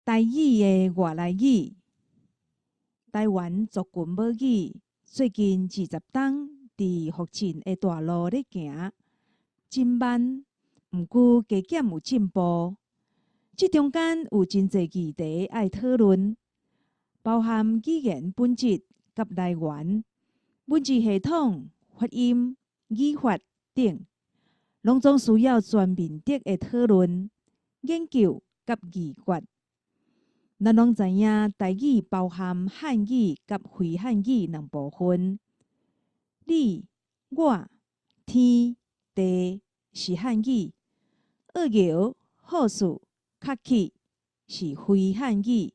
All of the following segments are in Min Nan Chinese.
台語的外來語，台灣族群母語，最近20冬佇福建的大路咧行，真慢，毋過加減有進步。這中間有真濟議題愛討論，包含語言本質佮來源、文字系統、發音、語法等，攏總需要全面的討論、研究佮議決。咱攏知影，台語包含漢語佮非漢語兩部分。你、我、天、地是漢語，惡蟯、好事、較去是非漢語。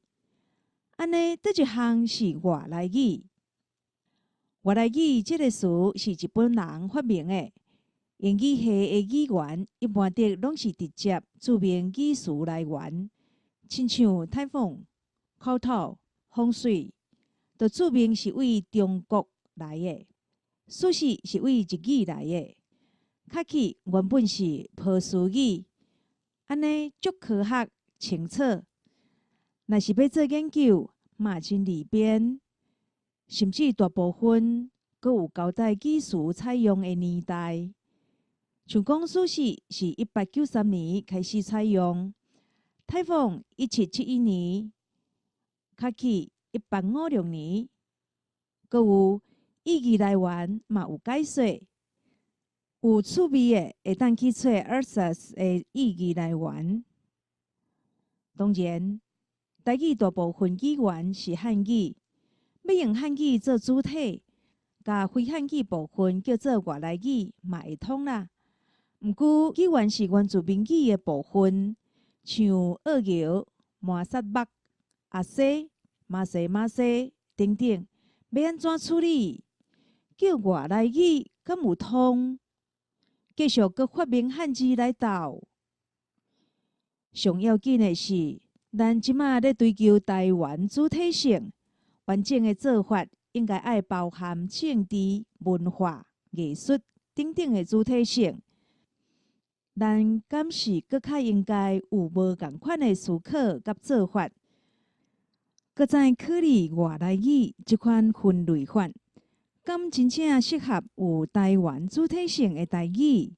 按呢，佗一項是外來語？外來語這個詞是日本人發明的。英語系的語言一般的攏是直接注明語詞來源。親像颱風、口頭、風水，就注明是對中國來的，事實是對日語來的。較去原本是波斯語，按呢足科學清楚。若是欲做研究，嘛真利便，甚至大部分閣有交代語詞採用的年代。像講事實是1893年開始採用。颱風1771年，較去1856年，閣有意義來源嘛有解說。有趣味的會當去揣 ARSAS 的意義來源。當然，台語大部分語源是漢語，欲用漢語做主體，共非漢語部分叫做外來語嘛會通啦。毋過語源是原住民語的部分。像惡蟯、麻薩目、阿西、馬西馬西等等，欲按怎處理？叫外來語敢有通？繼續閣發明漢字來鬥。上要緊的是，咱這馬咧追求台灣主體性，完整的做法應該愛包含政治、文化、藝術等等的主體性。咱敢是閣較應該有無仝款的思考佮做法，閣再考慮外來語這款分類法，敢真正適合有台灣主體性的台語？